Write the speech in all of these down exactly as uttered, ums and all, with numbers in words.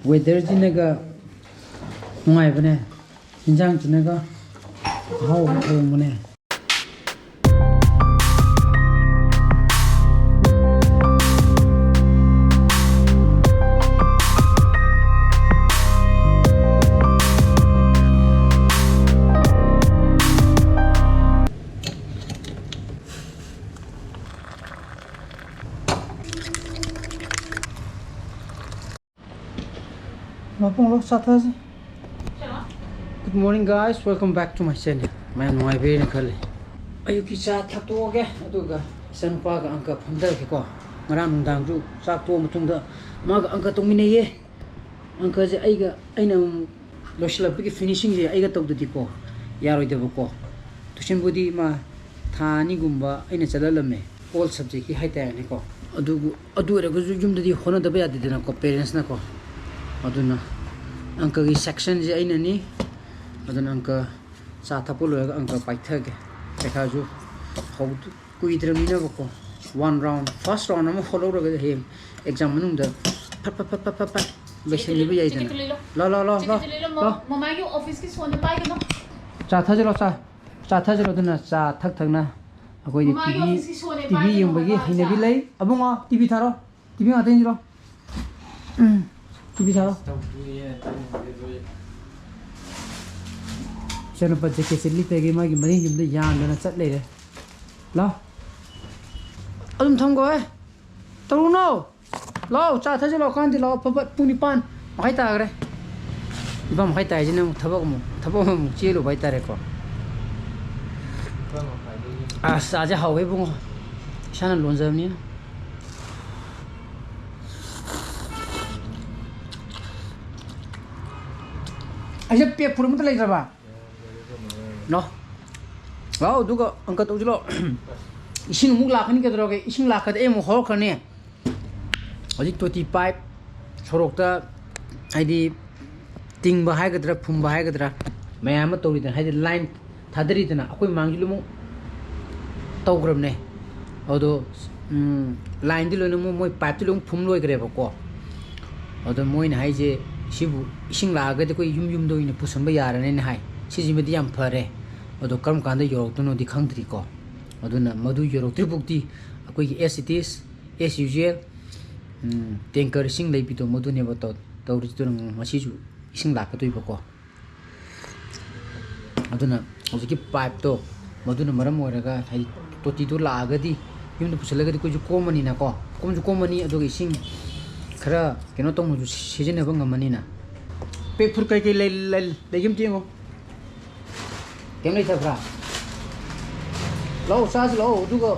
Weatherꯁꯤꯅꯒ ꯅꯨꯡꯉꯥꯏꯕꯅꯦ, ꯏꯟꯖꯥꯡꯁꯤꯅꯒ ꯑꯍꯥꯎꯕ ꯊꯣꯡꯕꯅꯦ꯫ ꯃꯄꯨꯡ ꯂꯧ ꯆꯥꯊꯁꯤ꯫ Good morning, guys, welcome back to my channel. ꯃꯌꯥꯝ ꯅꯨꯡꯉꯥꯏꯕꯤꯔꯦꯅ ꯈꯜꯂꯤ꯫ ꯑꯌꯨꯛꯀꯤ ꯆꯥ ꯊꯛꯇꯣꯛꯑꯒꯦ, ꯑꯗꯨꯒ ꯏꯆꯥꯅꯨꯄꯥꯒ ꯑꯪꯀ ꯐꯝꯊꯔꯒꯦꯀꯣ꯫ ꯉꯔꯥꯡ ꯅꯨꯡꯗꯥꯡꯁꯨ ꯆꯥꯛ ꯇꯣꯛꯑ ꯃꯇꯨꯡꯗ ꯃꯥꯒ ꯑꯪꯀ ꯇꯧꯃꯤꯟꯅꯩꯌꯦ꯫ ꯑꯪꯀꯁꯦ ꯑꯩꯒ, ꯑꯩꯅ ꯑꯃꯨꯛ ꯂꯣꯏꯁꯤꯜꯂꯛꯄꯒꯤ finishingꯁꯦ ꯑꯩꯒ ꯇꯧꯗꯗꯤꯀꯣ ꯌꯥꯔꯣꯏꯗꯕꯀꯣ꯫ ꯇꯨꯏꯁꯟꯕꯨꯗꯤ ꯃꯥ ꯊꯥ ꯑꯅꯤꯒꯨꯝꯕ ꯑꯩꯅ ꯆꯠꯍꯜꯂꯝꯃꯦ, all subjectꯀꯤ ꯍꯥꯏꯇꯥꯔꯦꯅꯦꯀꯣ꯫ ꯑꯗꯨꯕꯨ, ꯑꯗꯨ ꯑꯣꯏꯔꯒꯁꯨ ꯌꯨꯝꯗꯗꯤ ꯍꯣꯠꯅꯗꯕ ꯌꯥꯗꯦꯗꯅꯀꯣ, parentsꯅꯀꯣ꯫ ꯑꯗꯨꯅ ꯑꯪꯀꯒꯤ sectionꯁꯦ ꯑꯩꯅꯅꯤ꯫ ꯑꯗꯨꯅ ꯑꯪꯀ ꯆꯥ ꯊꯛꯄ ꯂꯣꯏꯔꯒ ꯑꯪꯀ ꯄꯥꯏꯊꯒꯦ꯫ ꯄꯩꯈꯥꯁꯨ ꯍꯧꯗ-, ꯀꯨꯏꯗ꯭ꯔꯕꯅꯤꯅꯕꯀꯣ, one round, first round ꯑꯃ ꯍꯣꯠꯍꯧꯔꯒꯗꯤ ꯍꯌꯦꯡ exam ꯃꯅꯨꯡꯗ ꯐꯠ ꯐꯠ ꯂꯣꯏꯁꯤꯟꯈꯤꯕ ꯌꯥꯏꯗꯅ꯫ ꯆꯤꯛꯀꯤ ꯂꯤꯂꯣ꯫ ꯂꯥꯎ, ꯂꯥꯎ, ꯂꯥꯎ, ꯆꯤꯛꯀꯤ ꯂꯥꯎ, ꯆꯤꯛꯀꯤ ꯂꯤꯂꯣ, ꯂꯥꯎ꯫ ꯃꯃꯥꯒꯤ officeꯀꯤ ꯁꯣꯟꯗ ꯄꯥꯏꯒꯅꯨ꯫ ꯆꯥ ꯊꯛꯁꯤꯜꯂꯣ, ꯆꯥ꯫ ꯆꯥ ꯊꯛꯁꯤꯜꯂꯣ, ꯑꯗꯨꯅ ꯆꯥ ꯊꯛ ꯊꯛꯅ ꯑꯩꯈꯣꯏꯗꯤ ꯃꯃꯥꯒꯤ TV, officeꯀꯤ ꯁꯣꯟꯗ TV ꯄꯥꯏꯒꯅꯨ, ꯌꯦꯡꯕꯒꯤ ꯃꯃꯥ ꯍꯩꯅꯕꯤ ꯆꯥ꯫ ꯂꯩ꯫ ꯑꯕꯨꯡꯉꯣ, TV ꯊꯥꯔꯣ꯫ TV ꯉꯥꯛꯇ ꯌꯦꯡꯁꯤꯔꯣ? ꯎꯝ, TV ꯊꯥꯔꯣ꯫ ꯏꯆꯥꯅꯨꯄꯥ jacketꯁꯦ ꯂꯤꯠꯄꯒꯤ ꯃꯥꯒꯤ ꯃꯅꯤꯡ ꯌꯨꯝꯗ ꯌꯥꯟꯗꯅ ꯆꯠ ꯂꯩꯔꯦ꯫ ꯂꯥꯎ꯫ ꯑꯗꯨꯝ ꯊꯝꯈꯣ, ꯍꯦ꯫ ꯇꯧꯔꯨꯅꯣ꯫ ꯂꯥꯎ, ꯆꯥ ꯊꯛꯁꯤ ꯂꯥꯎ, ꯀꯥꯟꯗꯤ ꯂꯥꯎ, ꯐꯠ ꯐꯠ, ꯄꯨꯡ ꯅꯤꯄꯥꯟ ꯃꯈꯥꯏ ꯇꯥꯈ꯭ꯔꯦ꯫ ꯅꯤꯄꯥꯟ ꯃꯈꯥꯏ ꯇꯥꯏꯁꯤꯅ ꯑꯃꯨꯛ ꯊꯕꯛ ꯑꯃꯨꯛ, ꯊꯕꯛ ꯑꯃꯃꯨꯛ ꯆꯦꯜꯂꯨꯕ ꯍꯥꯏꯇꯥꯔꯦꯀꯣ꯫ ꯑꯁ, ꯆꯥꯁꯦ ꯍꯥꯎꯋꯦ ꯏꯕꯨꯡꯉꯣ, ꯏꯁꯥꯅ ꯂꯣꯟꯖꯕꯅꯤꯅ꯫ ꯑꯩꯁꯦ pack full ꯑꯃꯠꯇ ꯂꯩꯇ꯭ꯔꯕ? ꯂꯥꯎ꯫ ꯂꯥꯎ, ꯑꯗꯨꯒ ꯑꯪꯀ ꯇꯧꯁꯤ ꯂꯥꯎ꯫ ꯏꯁꯤꯡ ꯑꯃꯨꯛ ꯂꯥꯛꯀꯅꯤ ꯀꯩꯗꯧꯔꯒꯦ? ꯏꯁꯤꯡ ꯂꯥꯛꯈ꯭ꯔꯗꯤ ꯑꯩ ꯑꯃꯨꯛ ꯍꯧꯔꯛꯈ꯭ꯔꯅꯤ꯫ ꯍꯧꯖꯤꯛ ꯇꯣꯇꯤ pipe ꯁꯣꯔꯣꯛꯇ, ꯍꯥꯏꯗꯤ, ꯇꯤꯡꯕ ꯍꯥꯏꯒꯗ꯭ꯔꯥ, ꯐꯨꯝꯕ ꯍꯥꯏꯒꯗ꯭ꯔꯥ, ꯃꯌꯥꯝ ꯑꯃ ꯇꯧꯔꯤꯗꯅ, ꯍꯥꯏꯗꯤ, line ꯊꯥꯗꯔꯤꯗꯅ, ꯑꯩꯈꯣꯏ ꯃꯃꯥꯡꯒꯤ ꯑꯃꯨꯛ ꯇꯧꯈ꯭ꯔꯕꯅꯦ꯫ ꯑꯗꯣ, ꯎꯝ, lineꯗꯤ ꯂꯣꯏꯅ ꯃꯣꯏ, ꯃꯣꯏ pipeꯇꯤ ꯂꯣꯏꯅ ꯐꯨꯝ ꯂꯣꯏꯈ꯭ꯔꯦꯕꯀꯣ꯫ ꯑꯗꯣ ꯃꯣꯏꯅ ꯍꯥꯏꯁꯦ, ꯁꯤꯕꯨ ꯏꯁꯤꯡ ꯂꯥꯛꯑꯒꯗꯤ ꯑꯩꯈꯣꯏ ꯌꯨꯝ ꯌꯨꯝꯗ ꯑꯣꯏꯅ ꯄꯨꯁꯟꯕ ꯌꯥꯔꯅꯤꯅ ꯍꯥꯏ꯫ ꯁꯤꯁꯤꯃꯗꯤ ꯌꯥꯝ ꯐꯔꯦ꯫ ꯑꯗꯣ ꯀꯔꯝ ꯀꯥꯟꯗ ꯌꯧꯔꯛꯇꯣꯏꯅꯣꯗꯤ ꯈꯪꯗ꯭ꯔꯤꯀꯣ꯫ ꯑꯗꯨꯅ ꯃꯗꯨ ꯌꯧꯔꯛꯇ꯭ꯔꯤ ꯐꯥꯎꯗꯤ ꯑꯩꯈꯣꯏꯒꯤ as it is, as usual, um, tanker ꯏꯁꯤꯡ ꯂꯩꯕꯤꯗꯣ ꯃꯗꯨꯅꯦꯕ ꯇꯧ-, ꯇꯧꯔꯤꯁꯤ꯫ ꯑꯗꯨꯅ ꯉꯁꯤꯁꯨ ꯏꯁꯤꯡ ꯂꯥꯛꯀꯗꯣꯏꯕꯀꯣ꯫ ꯑꯗꯨꯅ ꯍꯧꯖꯤꯛꯀꯤ pipeꯇꯣ, ꯃꯗꯨꯅ ꯃꯔꯝ ꯑꯣꯏꯔꯒ, ꯍꯥꯏꯗꯤ, ꯇꯣꯇꯤꯗꯣ ꯂꯥꯛꯑꯒꯗꯤ ꯌꯨꯝꯗ ꯄꯨꯁꯜꯂꯒꯗꯤ ꯑꯩꯈꯣꯏꯁꯨ ꯀꯣꯝꯃꯅꯤꯅꯀꯣ, ꯀꯣꯝꯁꯨ ꯀꯣꯝꯃꯅꯤ, ꯑꯗꯨꯒ ꯏꯁꯤꯡ ꯈꯔ ꯀꯩꯅꯣ ꯇꯧꯅꯁꯨ ꯁꯤꯖꯤꯟꯅꯕ ꯉꯝꯃꯅꯤꯅ꯫ Pack food ꯀꯩꯀꯩ ꯂꯩ-, ꯂꯩ-, ꯂꯩꯒꯦ ꯑꯝꯇ ꯌꯦꯡꯉꯣ꯫ ꯀꯩꯝ ꯂꯩꯇꯕ꯭ꯔꯥ? ꯂꯧ, ꯆꯥꯁꯤ ꯂꯧ, ꯑꯗꯨꯒ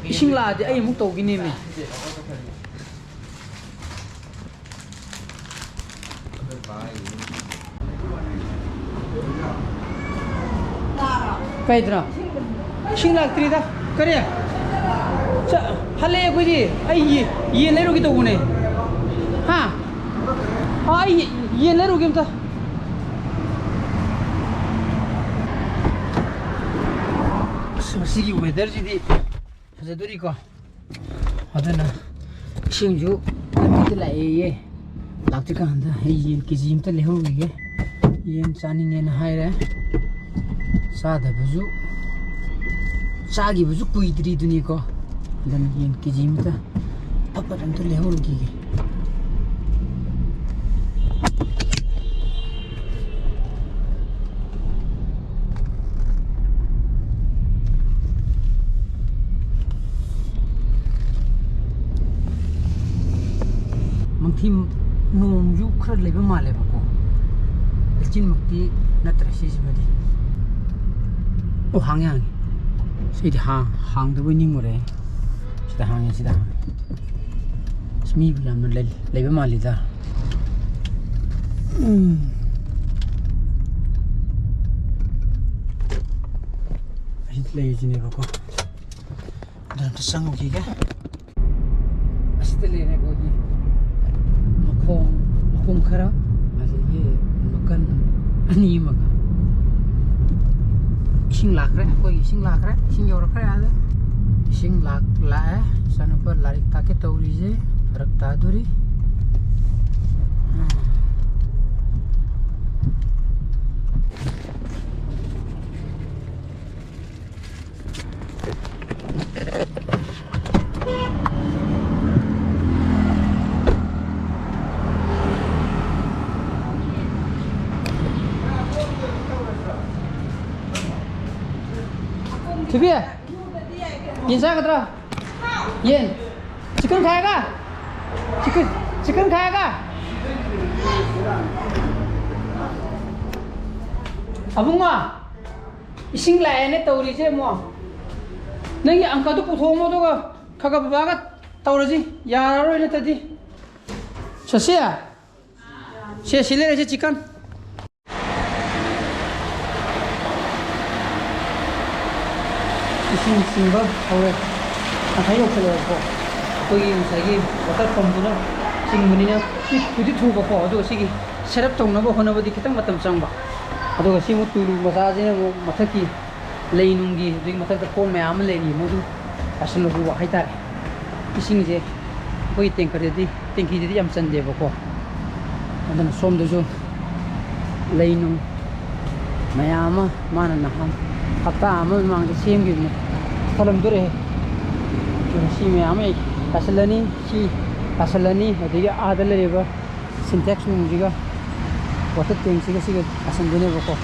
ꯏꯁꯤꯡ ꯂꯥꯛꯑꯗꯤ ꯑꯩ ꯑꯃꯨꯛ ꯇꯧꯈꯤꯅꯦꯃꯤ꯫ ꯀꯩꯗꯅꯣ? ꯏꯁꯤꯡ ꯂꯥꯛꯇ꯭ꯔꯤꯗ꯫ ꯀꯔꯤ? ꯆ-, ꯍꯜꯂꯛꯑꯦ ꯑꯩꯈꯣꯏꯗꯤ꯫ ꯑꯩ ꯌꯦ-, ꯌꯦꯟ ꯂꯩꯔꯨꯒꯦ ꯇꯧꯕꯅꯦ꯫ ꯍꯥ? ꯑꯥ, ꯑꯩ ꯌꯦ-, ꯌꯦꯟ ꯂꯩꯔꯨꯒꯦ ꯑꯝꯇ꯫ ꯑꯁ, ꯃꯁꯤꯒꯤ weatherꯁꯤꯗꯤ ꯐꯖꯗꯣꯔꯤꯀꯣ꯫ ꯑꯗꯨꯅ ꯏꯁꯤꯡꯁꯨ ꯂꯝꯕꯤꯗ ꯂꯥꯛꯑꯦꯌꯦ꯫ ꯂꯥꯛꯇ꯭ꯔꯤꯀꯥꯟꯗ ꯑꯩ ꯌꯦꯟ ꯀꯦ ꯖꯤ ꯑꯃꯇ ꯂꯩꯍꯧꯔꯨꯒꯦ꯫ ꯌꯦꯟ ꯆꯥꯅꯤꯡꯉꯦꯅ ꯍꯥꯏꯔꯦ꯫ ꯆꯥꯗꯕꯁꯨ, ꯆꯥꯈꯤꯕꯁꯨ ꯀꯨꯏꯗ꯭ꯔꯤꯗꯨꯅꯤꯀꯣ꯫ ꯑꯗꯨꯅ ꯌꯦꯟ ꯀꯦ ꯖꯤ ꯑꯃꯇ ꯐꯠ ꯐꯠ ꯑꯝꯇ ꯂꯩꯍꯧꯔꯨꯈꯤꯒꯦ꯫ ꯃꯪꯊꯤ ꯅꯣꯡꯁꯨ ꯈꯔ ꯂꯩꯕ ꯃꯥꯜꯂꯦꯕꯀꯣ, ꯂꯩꯆꯤꯟꯃꯛꯇꯤ ꯅꯠꯇ꯭ꯔꯦ ꯁꯤꯁꯤꯃꯗꯤ꯫ ꯑꯣ, ꯍꯥꯡꯉꯦ, ꯍꯥꯡꯉꯦ꯫ ꯁꯤꯗꯤ ꯍꯥꯡ-, ꯍꯥꯡꯗꯕꯣꯏ ꯅꯤꯡꯉꯨꯔꯦ꯫ ꯁꯤꯗ ꯍꯥꯡꯉꯦ, ꯁꯤꯗ ꯍꯥꯡꯉꯦ꯫ ꯑꯁ, ꯃꯤꯕꯨ ꯌꯥꯝꯅ ꯂꯩ-, ꯂꯩꯕ ꯃꯥꯜꯂꯤꯗ꯫ ꯎꯝ꯫ ꯑꯁꯤꯗ ꯂꯩꯔꯤꯁꯤꯅꯦꯕꯀꯣ꯫ ꯑꯗꯨ ꯑꯝꯇ ꯆꯪꯉꯨꯈꯤꯒꯦ꯫ ꯑꯁꯤꯗ ꯂꯩꯔꯦ ꯑꯩꯈꯣꯏꯒꯤ ꯃꯈꯣꯡ, ꯃꯈꯣꯡ ꯈꯔ, ꯑꯗꯒꯤ ꯃꯀꯟ ꯑꯅꯤ ꯑꯃꯒ꯫ ꯏꯁꯤꯡ ꯂꯥꯛꯈ꯭ꯔꯦ, ꯑꯩꯈꯣꯏꯒꯤ ꯏꯁꯤꯡ ꯂꯥꯛꯈ꯭ꯔꯦ, ꯏꯁꯤꯡ ꯌꯧꯔꯛꯈ꯭ꯔꯦ ꯑꯥꯗ꯫ ꯏꯁꯤꯡ ꯂꯥꯛ-, ꯂꯥꯛꯑꯦ꯫ ꯏꯆꯥꯅꯨꯄꯥ ꯂꯥꯏꯔꯤꯛ ꯇꯥꯛꯀꯦ ꯇꯧꯔꯤꯁꯦ ꯐꯔꯛ ꯇꯥꯗꯣꯔꯤ꯫ ꯕꯤ, ꯌꯦꯟ ꯆꯥꯒꯗ꯭ꯔꯥ? ꯌꯦꯟ꯫ ꯆꯤꯛꯀꯟ ꯈꯥꯏꯒ? ꯆꯤꯛꯀꯟ, ꯆꯤꯛꯀꯟ ꯈꯥꯏꯒ? ꯑꯕꯨꯡꯉꯣ, ꯏꯁꯤꯡ ꯂꯥꯛꯑꯦꯅꯦ ꯇꯧꯔꯤꯁꯦ ꯑꯃꯨꯛ꯫ ꯅꯪꯒꯤ ꯑꯪꯀꯗꯨ ꯄꯨꯊꯣꯛꯑꯝꯃꯣ, ꯑꯗꯨꯒ ꯈꯔ ꯈꯔ ꯕꯕꯥꯒ ꯇꯧꯔꯁꯤ꯫ ꯌꯥꯔꯔꯣꯏ ꯅꯠꯇ꯭ꯔꯗꯤ꯫ ꯁꯣꯁꯤ, ꯁꯦ, ꯁꯤ ꯂꯩꯔꯦ, ꯁꯤ ꯆꯤꯛꯀꯟ꯫ ꯏꯁꯤꯡ ꯆꯤꯡꯕ ꯍꯧꯔꯦ꯫ ꯇꯪꯈꯥꯏ ꯌꯧꯁꯜꯂꯛꯑꯦꯕꯀꯣ꯫ ꯑꯩꯈꯣꯏꯒꯤ ꯉꯁꯥꯏꯒꯤ ꯋꯥꯇꯔ ꯄꯝꯗꯨꯅ ꯆꯤꯡꯕꯅꯤꯅ ꯊꯨꯗꯤ ꯊꯨꯕꯀꯣ, ꯑꯗꯨꯒ ꯁꯤꯒꯤ ꯁꯦꯠ ꯑꯞ ꯇꯧꯅꯕ ꯍꯣꯠꯅꯕꯗꯤ ꯈꯤꯇꯪ ꯃꯇꯝ ꯆꯪꯕ꯫ ꯑꯗꯨꯒ ꯁꯤ ꯑꯃꯨꯛ ꯇꯨꯂꯨ ꯃꯆꯥꯁꯤꯅ ꯑꯃꯨꯛ ꯃꯊꯛꯀꯤ ꯂꯩ ꯅꯨꯡꯒꯤ, ꯑꯗꯨꯒꯤ ꯃꯊꯛꯇ ꯄꯣꯠ ꯃꯌꯥꯝ ꯑꯃ ꯂꯩꯔꯤ, ꯃꯗꯨ ꯇꯥꯁꯜꯂꯨꯕ ꯍꯥꯏꯇꯥꯔꯦ꯫ ꯏꯁꯤꯡꯁꯦ ꯑꯩꯈꯣꯏꯒꯤ ꯇꯦꯡꯀꯔꯗꯗꯤ, ꯇꯦꯡꯀꯤꯗꯗꯤ ꯌꯥꯝ ꯆꯟꯗꯦꯕꯀꯣ꯫ ꯑꯗꯨꯅ ꯁꯣꯝꯗꯁꯨ ꯂꯩ ꯅꯨꯡ ꯃꯌꯥꯝ ꯑꯃ ꯃꯥꯅ ꯅꯍꯥꯟ ꯍꯞꯇꯥ ꯑꯃ ꯃꯃꯥꯡꯗ ꯁꯦꯝꯈꯤꯕꯅꯦ꯫ ꯊꯜꯂꯝꯗꯣꯔꯦ꯫ ꯑꯗꯨꯅ ꯁꯤ ꯃꯌꯥꯝ ꯑꯃ ꯑꯩ ꯇꯥꯁꯜꯂꯅꯤ, ꯁꯤ ꯇꯥꯁꯜꯂꯅꯤ, ꯑꯗꯒꯤ ꯑꯥꯗ ꯂꯩꯔꯤꯕ ꯁꯤꯟꯇꯦꯛꯁ ꯅꯨꯡꯁꯤꯒ ꯋꯥꯇꯔ ꯇꯦꯡꯁꯤꯒ ꯁꯤꯒ ꯇꯥꯁꯟꯗꯣꯏꯅꯦꯕꯀꯣ꯫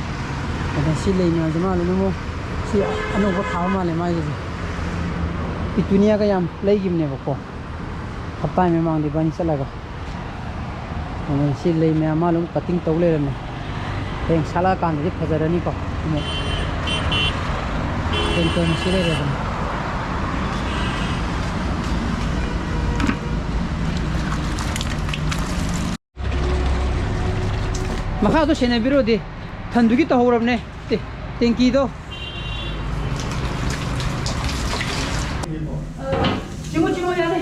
ꯑꯗ ꯁꯤ ꯂꯩ ꯃꯌꯥꯝꯁꯦ ꯃꯥ ꯂꯣꯏꯅꯃꯛ ꯁꯤ ꯑꯅꯧꯕ ꯊꯥꯕ ꯃꯥꯜꯂꯦ ꯃꯥꯒꯤꯁꯦ꯫ ꯄꯤꯇꯨꯅꯤꯌꯥꯒ ꯌꯥꯝ ꯂꯩꯈꯤꯕꯅꯦꯕꯀꯣ꯫ ꯍꯞꯇꯥ ꯃꯃꯥꯡꯗ ꯏꯕꯥꯅꯤ ꯆꯠꯂꯒ꯫ ꯑꯗꯨꯅ ꯁꯤ ꯂꯩ ꯃꯌꯥꯝ ꯃꯥ ꯑꯗꯨꯝ ꯀꯠꯇꯤꯡ ꯇꯧ ꯂꯩꯔꯝꯃꯦ꯫ ꯍꯌꯦꯡ ꯁꯥꯠꯂꯛꯑꯀꯥꯟꯗꯗꯤ ꯐꯖꯔꯅꯤꯀꯣ꯫ ꯑꯃꯨꯛ ꯀꯩꯅꯣ ꯇꯧꯅ ꯁꯤ ꯂꯩꯔꯦꯗꯅ꯫ ꯃꯈꯥꯗꯣ ꯁꯦꯟꯅꯕꯤꯔꯣꯗꯤ꯫ ꯊꯟꯗꯨꯒꯤ ꯇꯧꯍꯧꯔꯕꯅꯦ꯫ ꯇꯦ-, ꯇꯦꯡꯀꯤꯗꯣ꯫ ꯆꯤꯡꯉꯨ, ꯆꯤꯡꯉꯨ, ꯌꯥꯔꯦ꯫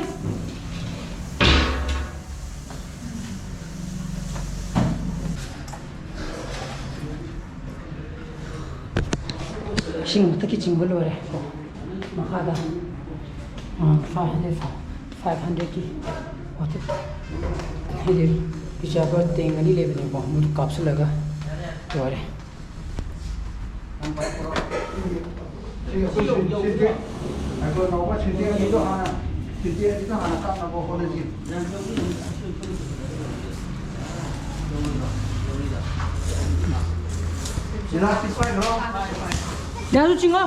ꯏꯁꯤꯡ ꯃꯊꯛꯀꯤ ꯆꯤꯡꯕ ꯂꯣꯏꯔꯦ꯫ ꯃꯈꯥꯗ, ꯑ, five hundred, five hundredꯀꯤ ꯃꯊꯛ ꯍꯥꯏꯗꯤ ꯄꯤꯖꯕ ꯇꯦꯡ ꯑꯅꯤ ꯂꯩꯕꯅꯦꯀꯣ, ꯃꯗꯨ ꯀꯥꯞꯁꯤꯜꯂꯒ ꯂꯣꯏꯔꯦ꯫ ꯁꯤ ꯑꯩꯈꯣꯏ ꯁꯤ-, ꯁꯤꯗꯤ ꯑꯩꯈꯣꯏ ꯅꯧꯕ ꯁꯤꯗꯤ ꯑꯅꯤꯗꯣ ꯍꯥꯟꯅ, ꯁꯤꯗꯤ ꯑꯅꯤꯗꯣ ꯍꯥꯟꯅ ꯀꯥꯞꯅꯕ ꯍꯣꯠꯅꯁꯤ꯫ ꯒꯤꯂꯥꯁꯇꯤ ꯄꯥꯏꯈ꯭ꯔꯣ꯫ ꯒꯤꯂꯥꯁꯇꯨ ꯆꯤꯡꯉꯣ꯫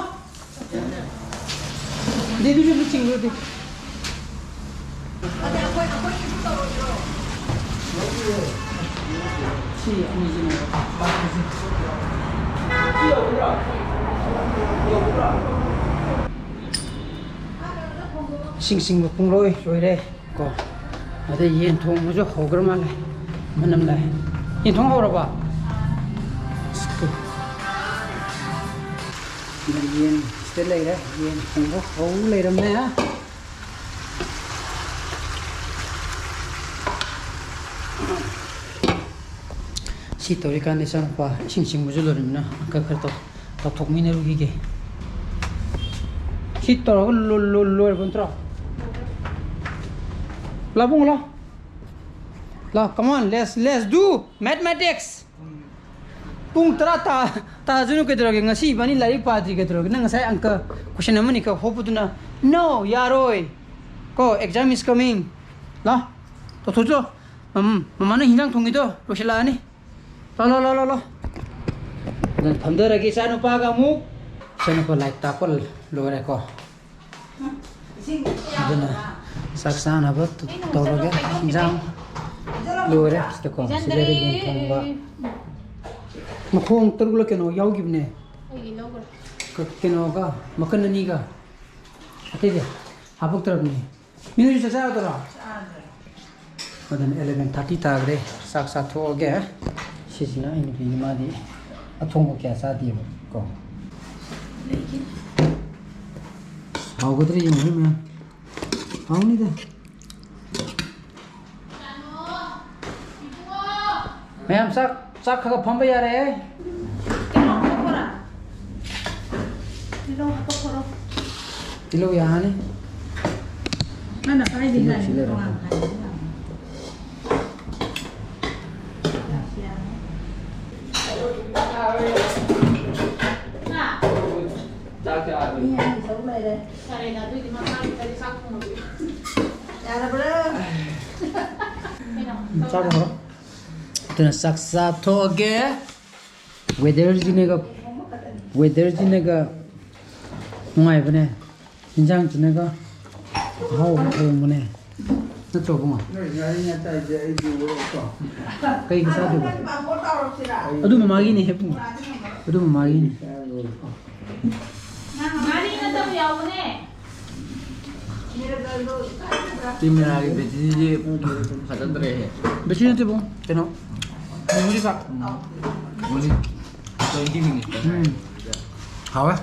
ꯑꯗꯨꯗꯨꯁꯨ ꯑꯗꯨ ꯆꯤꯡꯈ꯭ꯔꯗꯤ꯫ ꯁꯤ ꯑꯅꯤꯁꯤꯅꯦꯕ ꯄꯥꯛꯄꯁꯦ꯫ ꯏꯁꯤꯡ ꯆꯤꯡꯕ ꯄꯨꯡꯂꯣꯏ ꯂꯣꯏꯔꯦ꯫ ꯀꯣ꯫ ꯑꯗꯩ ꯌꯦꯟ ꯊꯣꯡꯕꯁꯨ ꯍꯧꯈ꯭ꯔ ꯃꯥꯜꯂꯦ꯫ ꯃꯅꯝ ꯂꯥꯛꯑꯦ꯫ ꯌꯦꯟ ꯊꯣꯡ ꯍꯧꯔꯕ? ꯑꯁ, ꯀꯩ-, ꯌꯦꯟ ꯁꯤꯗ ꯂꯩꯔꯦ꯫ ꯌꯦꯟ ꯊꯣꯡꯕ ꯍꯧ ꯂꯩꯔꯝꯃꯦ꯫ ꯁꯤ ꯇꯧꯔꯤꯀꯥꯟꯗ ꯏꯆꯥꯅꯨꯄꯥ ꯏꯁꯤꯡ ꯆꯤꯡꯕꯁꯨ ꯂꯣꯏꯔꯃꯤꯅ ꯑꯪꯀ ꯈꯔ ꯇꯧ-, ꯇꯧꯊꯣꯛꯃꯤꯟꯅꯔꯨꯈꯤꯒꯦ꯫ ꯁꯤ ꯇꯧꯔꯒ ꯂꯣ-, ꯂꯣ-, ꯂꯣꯏꯔꯕ ꯅꯠꯇ꯭ꯔꯣ? ꯂꯥꯛꯑꯣ, ꯏꯕꯨꯡꯉꯣ, ꯂꯥꯛꯑꯣ꯫ ꯂꯥꯛꯑꯣ, come on, let's, let's do mathematics. ꯄꯨꯡ ꯇꯔꯥ ꯇꯥ-, ꯇꯥꯖꯅꯨ ꯀꯩꯗꯧꯔꯒꯦ? ꯉꯁꯤ ꯏꯕꯥꯅꯤ ꯂꯥꯏꯔꯤꯛ ꯄꯥꯗ꯭ꯔꯤ ꯀꯩꯗꯧꯔꯒꯦ? ꯅꯪ ꯉꯁꯥꯏ ꯑꯪꯀ question ꯑꯃꯅꯤ ꯈꯛ ꯍꯣꯠꯄꯗꯨꯅ, no, ꯌꯥꯔꯣꯏ꯫ ꯀꯣ, exam is coming. ꯂꯥꯛꯑꯣ, ꯇꯧꯊꯣꯛꯆꯣ꯫ ꯃꯝ-, ꯃꯃꯥꯅ ꯍꯤꯟꯖꯥꯡ ꯊꯣꯡꯉꯤꯗꯣ ꯂꯣꯏꯁꯤꯜꯂꯛꯑꯅꯤ꯫ ꯂꯥꯎ, ꯂꯥꯎ, ꯂꯥꯎ, ꯂꯥꯎ, ꯂꯥꯎ꯫ ꯑꯗꯨꯅ ꯐꯝꯊꯔꯒꯦ ꯏꯆꯥꯅꯨꯄꯥꯒ ꯑꯃꯨꯛ꯫ ꯏꯆꯥꯅꯨꯄꯥ ꯂꯥꯏꯔꯤꯛ ꯇꯥꯛꯄ ꯂꯣꯏꯔꯦꯀꯣ꯫ ꯑꯗꯨꯅ ꯆꯥꯛ ꯆꯥꯅꯕ ꯇꯧꯔꯒꯦ꯫ ꯏꯟꯖꯥꯡ ꯂꯣꯏꯔꯦ꯫ ꯁꯤꯗꯀꯣ, ꯁꯤꯗ ꯌꯦꯟ ꯊꯣꯡꯕ꯫ ꯃꯈꯣꯡ ꯇꯔꯨꯛꯂ ꯀꯩꯅꯣ ꯌꯥꯎꯈꯤꯕꯅꯦ꯫ ꯑꯩꯒꯤ ꯂꯧꯈ꯭ꯔꯦ꯫ ꯀ-, ꯀꯩꯅꯣꯒ ꯃꯈꯟ ꯑꯅꯤꯒ꯫ ꯑꯇꯩꯗꯤ ꯍꯥꯄꯛꯇ꯭ꯔꯕꯅꯦ꯫ ꯃꯤꯅꯨꯁꯨ ꯆꯥꯛ ꯆꯥꯔꯗꯣꯏꯔꯣ? ꯆꯥꯗ꯭ꯔꯦ꯫ ꯑꯗꯨꯅ eleven thirty ꯇꯥꯈ꯭ꯔꯦ꯫ ꯆꯥꯛ ꯆꯥꯊꯣꯛꯑꯒꯦ꯫ ꯁꯤꯁꯤꯅ ꯑꯩ ꯅꯨꯄꯤꯅꯤ, ꯃꯥꯗꯤ ꯑꯊꯣꯡꯕ ꯀꯌꯥ ꯆꯥꯗꯦꯕ ꯀꯣ꯫ ꯍꯥꯎꯒꯗ꯭ꯔꯥ ꯌꯦꯡꯉꯨ ꯃꯌꯥꯝ꯫ ꯍꯥꯎꯅꯤꯗ꯫ ꯃꯌꯥꯝ ꯆꯥꯛ, ꯆꯥꯛ ꯈꯔ ꯈꯔ ꯐꯝꯕ ꯌꯥꯔꯦ꯫ ꯀꯩꯅꯣ ꯍꯥꯞꯄꯛꯈꯣꯔꯥ? ꯇꯤꯜꯍꯧ ꯍꯥꯞꯄꯛꯈꯣꯔꯣ? ꯇꯤꯜꯍꯧ ꯌꯥꯔꯅꯤ꯫ ꯅꯪꯅ ꯄꯥꯏꯗꯦ ꯇꯤꯜꯍꯧ ꯍꯥꯏꯔꯗꯤ ꯁꯤ ꯂꯩꯔꯦ꯫ ꯇꯣꯉꯥꯟꯅ ꯍꯥꯏꯔꯗꯤ ꯌꯥꯔꯅꯤ꯫ ꯍꯥ? ꯆꯥꯛ ꯆꯥꯔꯕ? ꯃꯤ ꯑꯅꯤ ꯁꯔꯨꯛ ꯂꯩꯔꯦ꯫ ꯌꯥꯔꯦꯅ, ꯑꯗꯨꯏꯗꯤ ꯃꯈꯥꯒꯤꯗꯗꯤ ꯆꯥꯛ ꯊꯣꯡꯉꯁꯤ꯫ ꯌꯥꯔꯕ꯭ꯔꯥ? ꯀꯩꯅꯣ? ꯆꯥꯔꯨꯔꯣ꯫ ꯑꯗꯨꯅ ꯆꯥꯛ ꯆꯥꯊꯣꯛꯑꯒꯦ꯫ Weatherꯁꯤꯅꯒ, weatherꯁꯤꯅꯒ ꯅꯨꯡꯉꯥꯏꯕꯅꯦ꯫ ꯏꯟꯖꯥꯡꯁꯤꯅꯒ ꯑꯍꯥꯎꯕ ꯊꯣꯡꯕꯅꯦ꯫ ꯅꯠꯇ꯭ꯔꯣ ꯏꯕꯨꯡꯉꯣ? ꯅꯣꯏ ꯉꯥꯔꯤ ꯉꯥꯇꯥꯏꯁꯦ ꯑꯩꯗꯤ ꯎꯔꯦꯀꯣ꯫ ꯀꯩꯒ ꯆꯥꯗꯣꯏꯕ? ꯑꯗꯨ ꯃꯃꯥꯒꯤꯅꯦ ꯍꯦ ꯏꯕꯨꯡꯉꯣ꯫ ꯑꯗꯨ ꯃꯃꯥꯒꯤꯅꯦ꯫ ꯉꯥꯔꯤ ꯅꯠꯇꯕ ꯌꯥꯎꯕꯅꯦ꯫ ꯀꯦꯃꯦꯔꯥꯒꯤ ꯕꯦꯇ꯭ꯔꯤꯁꯦ ꯐꯖꯗ꯭ꯔꯦꯍꯦ꯫ ꯕꯦꯇ꯭ꯔꯤ ꯅꯠꯇꯦ ꯏꯕꯨꯡꯉꯣ, ꯀꯩꯅꯣ, memory card꯫ Only twenty minutes꯫ ꯎꯝ꯫ ꯍꯥꯎꯋꯦ꯫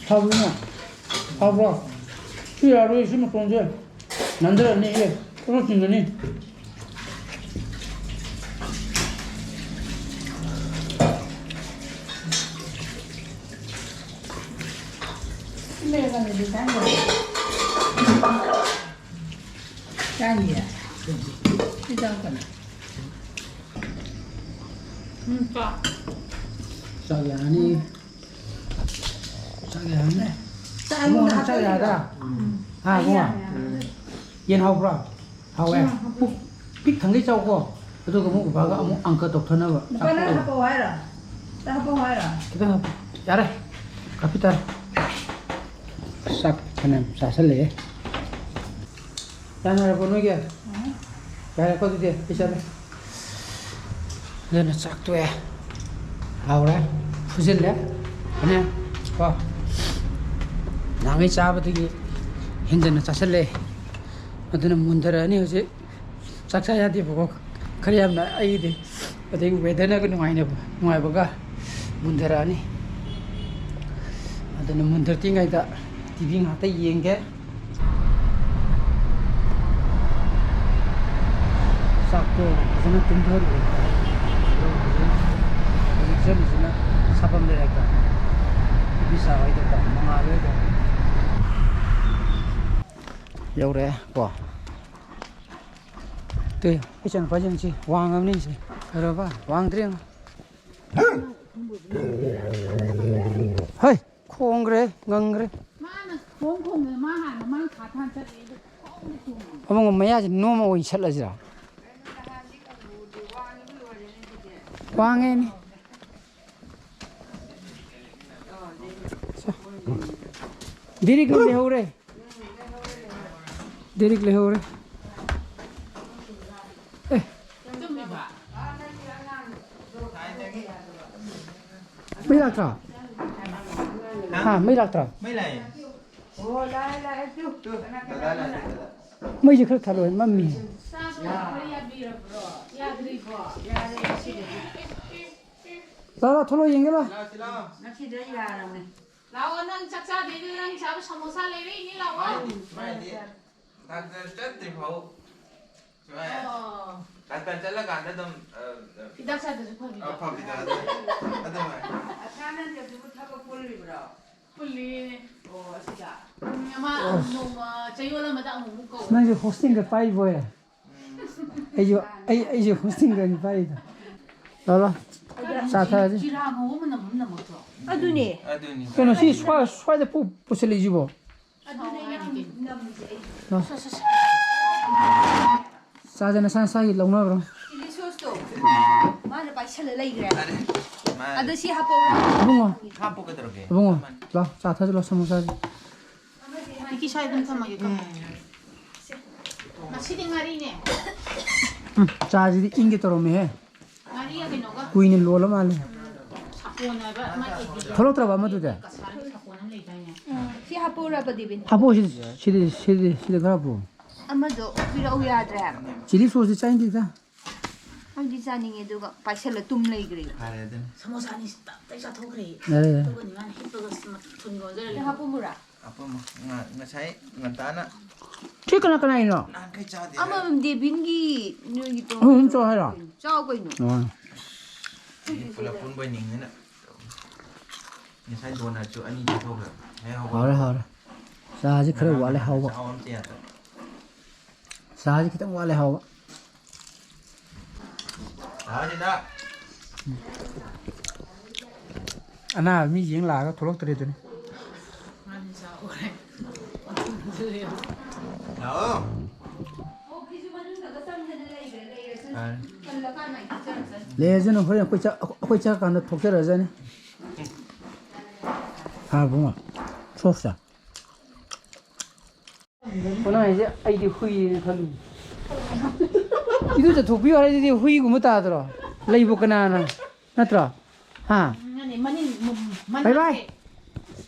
ꯍꯥꯎꯕ꯭ꯔꯣ? ꯍꯥꯎꯕ꯭ꯔꯣ? ꯁꯤ ꯌꯥꯔꯣꯏ, ꯁꯤ ꯃꯇꯣꯟꯁꯦ ꯅꯟꯊꯔꯅꯤ, ꯑꯦ, ꯀꯩꯅꯣ ꯆꯤꯡꯒꯅꯤ꯫ ꯂꯩꯔꯀꯥꯟꯗꯗꯤ ꯆꯥꯅꯤꯡꯉꯦ꯫ ꯆꯥꯅꯤꯡꯉꯦ꯫ ꯁꯤ ꯆꯥꯎ ꯀꯩꯅꯣ꯫ ꯎꯝ, ꯆꯥ꯫ ꯆꯥꯛ ꯌꯥꯔꯅꯤ꯫ ꯆꯥꯛ ꯌꯥꯔꯅꯤ꯫ ꯆꯥꯛ ꯏꯕꯨꯡꯉꯣ, ꯑꯩꯉꯣꯟꯗ ꯅꯪ ꯆꯥꯛ ꯍꯥꯞꯆꯜꯂꯤꯔꯣ? ꯌꯥꯔꯗ꯭ꯔꯥ? ꯎꯝ꯫ ꯍꯥ, ꯏꯕꯨꯡꯉꯣ? ꯌꯥꯔꯦ, ꯌꯥꯔꯦ꯫ ꯌꯦꯟ ꯍꯥꯎꯕ꯭ꯔꯣ? ꯍꯥꯎꯋꯦ꯫ ꯎꯝ, ꯍꯥꯎꯋꯦ꯫ ꯄꯨꯛ ꯄꯤꯛ ꯊꯪꯒꯩ ꯆꯥꯎꯀꯣ꯫ ꯑꯗꯨꯒ ꯑꯃꯨꯛ ꯕꯕꯥꯒ ꯑꯃꯨꯛ ꯑꯪꯀ ꯇꯧꯊꯅꯕ꯫ ꯅꯨꯄꯥ, ꯅꯪ ꯆꯥꯊꯣꯛꯑꯣ꯫ ꯍꯥꯞꯄꯛꯑꯣ ꯍꯥꯏꯔꯣ? ꯆꯥꯛ ꯍꯥꯞꯄꯛꯑꯣ ꯍꯥꯏꯔꯣ? ꯈꯤꯇꯪ ꯍꯥꯞꯄꯨ꯫ ꯌꯥꯔꯦ꯫ ꯀꯥꯐꯤ ꯇꯥꯔꯦ꯫ ꯆꯥꯛ ꯐꯅꯌꯥꯝ ꯆꯥꯁꯜꯂꯛꯑꯦ꯫ ꯆꯥꯅꯔꯕꯣ ꯅꯣꯏꯒꯤ? ꯎꯝ꯫ ꯌꯥꯔꯦꯀꯣ ꯑꯗꯨꯗꯤ, ꯑꯩ ꯆꯠꯂꯦ꯫ ꯑꯗꯨꯅ ꯆꯥꯛ ꯇꯣꯛꯑꯦ꯫ ꯍꯥꯎꯔꯦ꯫ ꯐꯨꯖꯤꯜꯂꯦ꯫ ꯐꯅꯌꯥꯝ ꯀꯣ꯫ ꯅꯍꯥꯟꯒꯩ ꯆꯥꯕꯗꯒꯤ ꯍꯦꯟꯖꯟꯅ ꯆꯥꯁꯜꯂꯦ꯫ ꯑꯗꯨꯅ ꯃꯨꯟꯊꯔꯛꯑꯅꯤ ꯍꯧꯖꯤꯛ꯫ ꯆꯥꯛ ꯆꯥ ꯌꯥꯗꯦꯕꯀꯣ꯫ ꯈꯔ ꯌꯥꯝꯅ ꯑꯩꯒꯤꯗꯤ꯫ ꯑꯗꯩ weatherꯅꯒ ꯅꯨꯡꯉꯥꯏꯅꯕ-, ꯅꯨꯡꯉꯥꯏꯕꯒ ꯃꯨꯟꯊꯔꯛꯑꯅꯤ꯫ ꯑꯗꯨꯅ ꯃꯨꯟꯊꯔꯛꯇ꯭ꯔꯤꯉꯩꯗ ꯇꯤ ꯚꯤ ꯉꯥꯛꯇ ꯌꯦꯡꯒꯦ꯫ ꯆꯥꯛꯇꯣ ꯐꯖꯅ ꯇꯨꯝꯊꯔꯨꯔꯦ꯫ ꯑꯗꯣ ꯍꯧꯖꯤꯛ, ꯍꯧꯖꯤꯛ ꯆꯠꯂꯤꯁꯤꯅ ꯁꯥꯐꯝ ꯂꯩꯔꯛꯇ, ꯅꯨꯄꯤ ꯁꯥ ꯍꯣꯏꯗꯀꯣ, ꯃꯉꯥꯜ ꯍꯣꯏꯗ꯫ ꯌꯧꯔꯛꯑꯦ ꯀꯣ꯫ ꯇꯨ, ꯏꯆꯟ ꯅꯨꯄꯥꯁꯤꯡꯁꯤ ꯋꯥꯡꯉꯕꯅꯤ ꯁꯤ꯫ ꯎꯔꯕ? ꯋꯥꯡꯗ꯭ꯔꯤ ꯌꯦꯡꯉꯣ꯫ ꯍꯩ! ꯄꯣꯡꯈ꯭ꯔꯦ, ꯉꯪꯈ꯭ꯔꯦ꯫ ꯃꯥꯅ ꯈꯣꯡ ꯈꯣꯡꯗꯅ ꯃꯥ ꯍꯥꯟꯅ ꯃꯃꯥꯡ ꯈꯥ ꯊꯥꯟ ꯆꯠꯂꯦ, ꯑꯩꯗꯣ ꯈꯣꯡꯗꯤ ꯈꯣꯡꯉꯦ꯫ ꯑꯕꯨꯡꯉꯣ, ꯃꯌꯥꯁꯦ ꯅꯣꯝꯃ ꯑꯣꯏꯅ ꯁꯠꯂꯁꯤꯔꯥ? ꯋꯥꯡꯉꯦꯅꯦ꯫ ꯗꯤꯔꯤꯛ ꯂꯩꯍꯧꯔꯦ꯫ ꯗꯤꯔꯤꯛ ꯂꯩꯍꯧꯔꯦ꯫ ꯑꯦ꯫ ꯃꯩ ꯂꯥꯛꯇ꯭ꯔꯣ? ꯍꯥ, ꯃꯩ ꯂꯥꯛꯇ꯭ꯔꯣ? ꯃꯩ ꯂꯥꯛꯑꯦ꯫ ꯇꯨ, ꯗꯗꯥ ꯂꯥꯛꯑꯦ, ꯗꯗꯥ꯫ ꯃꯩꯁꯦ ꯈꯔ ꯊꯥꯜꯂꯣ, ꯃꯝꯃꯤ꯫ ꯆꯥꯕ ꯈꯔ ꯌꯥꯕꯤꯔꯕ꯭ꯔꯣ? ꯌꯥꯗ꯭ꯔꯤꯕꯣ? ꯌꯥꯔꯦ, ꯉꯁꯤꯗꯤ꯫ ꯂꯥꯛꯑꯣ, ꯂꯥꯛꯑꯣ, ꯊꯣꯛꯂꯛꯑꯣ, ꯌꯦꯡꯒꯦ ꯂꯥꯛꯑꯣ꯫ ꯉꯁꯤꯗꯤ ꯌꯥꯔꯕꯅꯦ꯫ ꯂꯥꯛꯑꯣ, ꯅꯪ ꯆꯥꯛ ꯆꯥꯗꯣꯏꯗꯣ, ꯅꯪ ꯆꯥꯕ ꯁꯃꯣꯁꯥ ꯂꯩꯔꯛꯏꯅꯤ, ꯂꯥꯛꯑꯣ꯫ ꯃꯥꯏꯗꯤ, ꯃꯥꯏꯗꯤ꯫ ꯗꯥꯛꯇꯔ ꯆꯠꯇ꯭ꯔꯤ ꯐꯥꯎ ꯁꯨꯃꯥꯏꯅ ꯑꯣ꯫ ꯗꯥꯛꯇꯔ ꯆꯠꯂꯀꯥꯟꯗ ꯑꯗꯨꯝ, ꯑ, ꯑ, ꯍꯤꯗꯥꯛ ꯆꯥꯗ꯭ꯔꯁꯨ ꯐꯕꯤꯗꯣ꯫ ꯑ, ꯐꯕꯤꯗꯣ ꯑꯗꯨ-, ꯑꯗꯨꯃꯥꯏꯅ꯫ ꯑꯁꯥꯅꯟꯗꯁꯤꯕꯨ ꯊꯕꯛ ꯄꯨꯜꯂꯤꯕ꯭ꯔꯣ? ꯄꯨꯜꯂꯤ꯫ ꯑꯣ, ꯑꯁꯤꯗ? ꯎꯝ, ꯑꯃ ꯅꯣꯡꯃ ꯆꯌꯣꯜ ꯑꯃꯗ ꯑꯃꯨꯛꯃꯨꯛ ꯀꯧꯋꯦ꯫ ꯅꯪꯁꯦ ꯍꯣꯁꯇꯤꯡꯒ ꯄꯥꯏꯕ ꯑꯣꯏꯔꯦ꯫ ꯎꯝ꯫ ꯑꯩꯁꯨ, ꯑꯩ, ꯑꯩꯁꯨ ꯍꯣꯁꯇꯤꯡꯒ ꯑꯣꯏꯅ ꯄꯥꯏꯔꯤꯗ꯫ ꯂꯥꯛꯑꯣ, ꯂꯥꯛꯑꯣ꯫ ꯆꯥ ꯊꯛꯑꯁꯤ꯫ ꯖꯤꯔꯥ ꯉꯧꯕ ꯃꯅꯝ ꯑꯃ ꯅꯝꯃꯛꯇ꯭ꯔꯣ? ꯑꯗꯨꯅꯦ꯫ ꯑꯗꯨꯅꯤ꯫ ꯀꯩꯅꯣ ꯁꯤ ꯁ꯭ꯋꯥꯏ-, ꯁ꯭ꯋꯥꯏꯗ ꯄꯨ-, ꯄꯨꯁꯤꯜꯂꯛꯏꯁꯤꯕꯣ? ꯑꯗꯨꯅꯦ ꯌꯥꯝ ꯅꯝꯃꯤꯁꯦ ꯑꯩ꯫ ꯂꯥꯛꯑꯣ꯫ ꯆꯥꯁꯦ, ꯅꯁꯥ ꯅꯁꯥꯒꯤ ꯂꯧꯅꯕ꯭ꯔꯣ? ꯆꯤꯂꯤ ꯁꯣꯁꯇꯣ ꯃꯥꯅ ꯄꯥꯏꯁꯜꯂ ꯂꯩꯈ꯭ꯔꯦ꯫ ꯃꯥꯅꯦ꯫ ꯑꯗꯣ ꯁꯤ ꯍꯥꯞꯄꯛꯎꯔꯥ? ꯏꯕꯨꯡꯉꯣ꯫ ꯍꯥꯞꯄꯨ ꯀꯩꯗꯧꯔꯒꯦ? ꯏꯕꯨꯡꯉꯣ, ꯂꯥꯛꯑꯣ, ꯆꯥ ꯊꯛꯑꯁꯤ ꯂꯥꯛꯑꯣ, ꯁꯃꯣꯁꯥꯁꯦ꯫ ꯏꯀꯤ ꯁ꯭ꯋꯥꯏ ꯑꯗꯨꯝ ꯊꯝꯃꯒꯦꯀꯣ꯫ ꯉꯁꯤꯗꯤ ꯉꯥꯔꯤꯅꯦ꯫ ꯎꯝ, ꯆꯥꯁꯤꯗꯤ ꯏꯪꯒꯦ ꯇꯧꯔꯝꯃꯦꯍꯦ꯫ ꯉꯥꯔꯤꯒ ꯀꯩꯅꯣꯒ꯫ ꯀꯨꯏꯅ ꯂꯣꯜꯂ ꯃꯥꯜꯂꯦ꯫ ꯁꯥꯄꯣꯟ ꯍꯥꯏꯕ ꯑꯃ ꯑꯦ ꯕꯤ ꯊꯣꯛꯂꯛꯇ꯭ꯔꯕ ꯑꯃꯗꯨꯗꯤ? ꯀꯁꯥꯔꯒꯤ ꯁꯥꯄꯣꯟ ꯑꯃ ꯂꯩꯗꯥꯏꯅꯦ? ꯁꯤ ꯍꯥꯞꯄꯛꯎꯔꯕ, ꯗꯦꯕꯤꯟ? ꯍꯥꯞꯄꯛꯑꯣ, ꯁꯤꯗꯤ, ꯁꯤꯗꯤ, ꯁꯤꯗꯤ, ꯁꯤꯗꯤ ꯈꯔ ꯍꯥꯞꯄꯛꯑꯣ꯫ ꯑꯃꯗꯣ ꯄꯤꯔꯛꯎ ꯌꯥꯗ꯭ꯔꯦ ꯍꯥꯏꯕ꯫ ꯆꯤꯂꯤ ꯁꯣꯁꯇꯤ ꯆꯥꯅꯤꯡꯗꯦꯗ꯫ ꯑꯩꯗꯤ ꯆꯥꯅꯤꯡꯉꯦ, ꯑꯗꯨꯒ ꯄꯥꯏꯁꯜꯂ ꯇꯨꯝ ꯂꯩꯈ꯭ꯔꯦ꯫ ꯐꯔꯦ ꯑꯗꯨꯅ꯫ ꯁꯃꯣꯁꯥ ꯑꯅꯤ ꯇꯞ ꯇꯥꯏ ꯆꯥꯊꯣꯛꯈ꯭ꯔꯦ꯫ ꯌꯥꯔꯦ, ꯌꯥꯔꯦ꯫ ꯑꯗꯨꯒꯅꯤ ꯃꯥꯅ ꯍꯤꯞꯄꯒ ꯊꯨꯟꯒ ꯑꯣꯟꯖꯜꯂ ꯂꯩ꯫ ꯍꯥꯞꯄꯝꯃꯨꯔꯥ? ꯍꯥꯄꯝꯃꯣ꯫ ꯉ-, ꯉꯁꯥꯏ ꯉꯟꯇꯥꯅ ꯁꯤ ꯀꯅꯥ ꯀꯅꯥꯒꯤꯅꯣ? ꯅꯍꯥꯟꯈꯩ ꯆꯥꯗꯦ꯫ ꯑꯃꯃꯝ ꯗꯦꯕꯤꯟꯒꯤ, ꯅꯣꯏꯒꯤ ꯇꯣ-, ꯑꯍꯨꯝ ꯆꯥꯎ ꯍꯥꯏꯔꯣ? ꯆꯥꯎ ꯀꯩꯅꯣ꯫ ꯑꯣ꯫ ꯑꯩꯗꯤ ꯄꯨꯂꯞ ꯄꯨꯟꯕꯣꯏ ꯅꯤꯡꯗꯅ꯫ ꯉꯁꯥꯏ ꯗꯣꯅꯠꯁꯨ ꯑꯅꯤ ꯆꯥꯊꯣꯛꯈ꯭ꯔꯦ꯫ ꯍꯦꯛ ꯍꯧꯒꯠ-, ꯍꯥꯎꯔꯦ, ꯍꯥꯎꯔꯦ꯫ ꯆꯥꯁꯤ ꯈꯔ ꯉꯔꯥꯡ ꯋꯥꯠꯂꯦ ꯍꯥꯎꯕ꯫ ꯆꯥꯕ ꯑꯝꯇ ꯌꯥꯗ꯭ꯔꯦ꯫ ꯆꯥꯁꯤ ꯈꯤꯇꯪ ꯋꯥꯠꯂꯦ ꯍꯥꯎꯕ꯫ ꯆꯥꯁꯤꯗ꯫ ꯑꯅꯥꯕ ꯃꯤ ꯌꯦꯡ ꯂꯥꯛꯑꯒ ꯊꯣꯛꯂꯛꯇ꯭ꯔꯦ ꯑꯗꯨꯅꯤ꯫ ꯂꯩꯔꯁꯅꯨ, ꯍꯣꯔꯦꯟ ꯑꯩꯈꯣꯏ ꯆꯥ-, ꯑꯩꯈꯣꯏ ꯆꯥꯀꯥꯟꯗ ꯊꯣꯛꯆꯔꯛꯑꯁꯅꯤ꯫ ꯍꯥ, ꯕꯨꯡꯉꯣ? ꯁꯣꯁꯇ? ꯀꯅꯥ ꯍꯥꯏꯁꯦ? ꯑꯩꯗꯤ ꯍꯨꯏꯅꯦ ꯈꯜꯂꯨ꯫ ꯏꯗꯨꯗ ꯊꯣꯛꯄꯤꯌꯨ ꯍꯥꯏꯔꯗꯤ ꯍꯨꯏꯒꯨꯝꯕ ꯇꯥꯗ꯭ꯔꯣ? ꯂꯩꯕꯨ ꯀꯅꯥꯅ? ꯅꯠꯇ꯭ꯔꯣ? ꯍꯥ? ꯃꯥꯅꯦ, ꯃꯅꯤꯡ, ꯃ-, ꯕꯥꯏ ꯕꯥꯏ꯫ ꯃꯅꯤꯡꯁꯦ,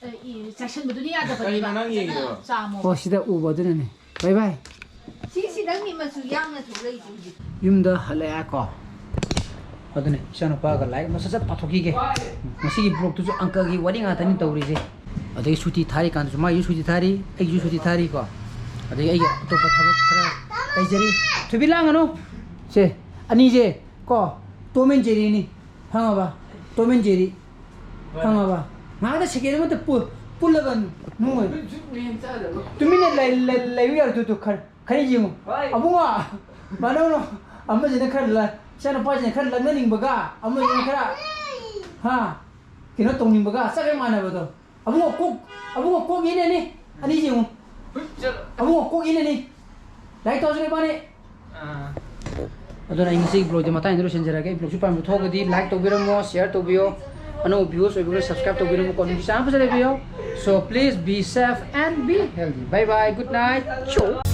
ꯑ, ꯏ, ꯆꯥꯏꯁꯟꯕꯗꯨꯅ ꯌꯥꯗꯕꯅꯦꯕ꯫ ꯀꯔꯤꯅꯣ ꯅꯪ ꯌꯦꯡꯉꯤꯗꯣ? ꯐꯖꯅ ꯆꯥꯝꯃꯣꯕ꯫ ꯑꯣ, ꯁꯤꯗ ꯎꯕ ꯑꯗꯨꯅꯅꯦ꯫ ꯕꯥꯏ ꯕꯥꯏ꯫ ꯁꯤꯁꯤꯗꯪꯅꯤ ꯃꯆꯨ ꯌꯥꯝꯅ ꯊꯣꯛꯂꯛꯏꯁꯦ ꯍꯧꯖꯤꯛ꯫ ꯌꯨꯝꯗ ꯍꯜꯂꯛꯑꯦꯀꯣ꯫ ꯑꯗꯨꯅꯦ, ꯏꯆꯥꯅꯨꯄꯥꯒ ꯂꯥꯏꯔꯤꯛ ꯃꯁꯠ ꯁꯠ ꯄꯥꯊꯣꯛꯈꯤꯒꯦ꯫ ꯉꯁꯤꯒꯤ vlogꯇꯨꯁꯨ ꯑꯪꯀꯒꯤ ꯋꯥꯔꯤ ꯉꯥꯛꯇꯅꯤ ꯇꯧꯔꯤꯁꯦ꯫ ꯑꯗꯒꯤ ꯁꯨꯇꯤ ꯊꯥꯔꯤ ꯀꯥꯟꯗꯁꯨ ꯃꯥꯒꯤꯁꯨ ꯁꯨꯇꯤ ꯊꯥꯔꯤ, ꯑꯩꯒꯤꯁꯨ ꯁꯨꯇꯤ ꯊꯥꯔꯤꯀꯣ꯫ ꯑꯗꯒꯤ ꯑꯩꯒꯤ ꯑꯇꯣꯞꯄ ꯊꯕꯛ ꯈꯔ ꯂꯩꯖꯔꯤ꯫ ꯊꯣꯏꯕꯤ, ꯂꯥꯡꯒꯅꯨ꯫ ꯁꯦ, ꯑꯅꯤꯁꯦ ꯀꯣ, Tom and Jerryꯅꯤ꯫ ꯈꯪꯉꯕ? Tom and Jerry꯫ ꯈꯪꯉꯕ? ꯉꯥꯏꯍꯥꯛꯇ second ꯑꯃꯇ ꯄꯨ-, ꯄꯨꯜꯂꯒ ꯅꯣꯏ ꯇꯨꯃꯤꯟꯅ ꯂꯩ-, ꯂꯩ-, ꯂꯩꯌꯨ ꯌꯥꯔꯣꯏꯗꯣ, ꯈꯔ, ꯈꯔ ꯌꯦꯡꯉꯨ꯫ ꯍꯣꯏ꯫ ꯑꯕꯨꯡꯉꯣ, ꯃꯅꯥꯎꯅ ꯑꯃꯁꯤꯅ ꯈꯔ ꯂ-, ꯏꯆꯥꯅꯨꯄꯥꯁꯤꯅ ꯈꯔ ꯂꯛꯅꯅꯤꯡꯕꯒ, ꯑꯃꯁꯤꯅ ꯈꯔ, ꯍꯥ, ꯀꯩꯅꯣ ꯇꯧꯅꯤꯡꯕꯒ ꯆꯞ ꯍꯦꯛ ꯃꯥꯟꯅꯕꯗꯣ꯫ ꯑꯕꯨꯡꯉꯣ ꯀꯣꯛ, ꯑꯕꯨꯡꯉꯣ ꯀꯣꯛ ꯌꯦꯠꯅꯅꯤ꯫ ꯑꯅꯤ ꯌꯦꯡꯉꯨ꯫ ꯑꯕꯨꯡꯉꯣ ꯀꯣꯛ ꯌꯦꯠꯅꯅꯤ꯫ ꯂꯥꯏꯔꯤꯛ ꯇꯧꯁꯤꯔ ꯏꯕꯥꯅꯤ? ꯑꯥ꯫ ꯑꯗꯨꯅ ꯑꯩ ꯉꯁꯤꯒꯤ vlogꯗꯤ ꯃꯇꯥꯡꯗ ꯂꯣꯏꯁꯤꯟꯖꯔꯒꯦ꯫ Vlogꯁꯤ ꯄꯥꯝꯕ ꯊꯣꯛꯑꯒꯗꯤ like ꯇꯧꯕꯤꯔꯝꯃꯣ, share ꯇꯧꯕꯤꯌꯣ꯫ ꯑꯅꯧꯕ viewers ꯑꯣꯏꯕꯤꯔꯒ subscribe ꯇꯧꯕꯤꯔꯝꯃꯣ꯫ ꯀꯣ, ꯅꯨꯃꯤꯠ ꯆꯥꯝꯃ ꯐꯖꯅ ꯂꯩꯕꯤꯌꯣ꯫ So please be safe and be healthy. Bye bye, good night. Ciao.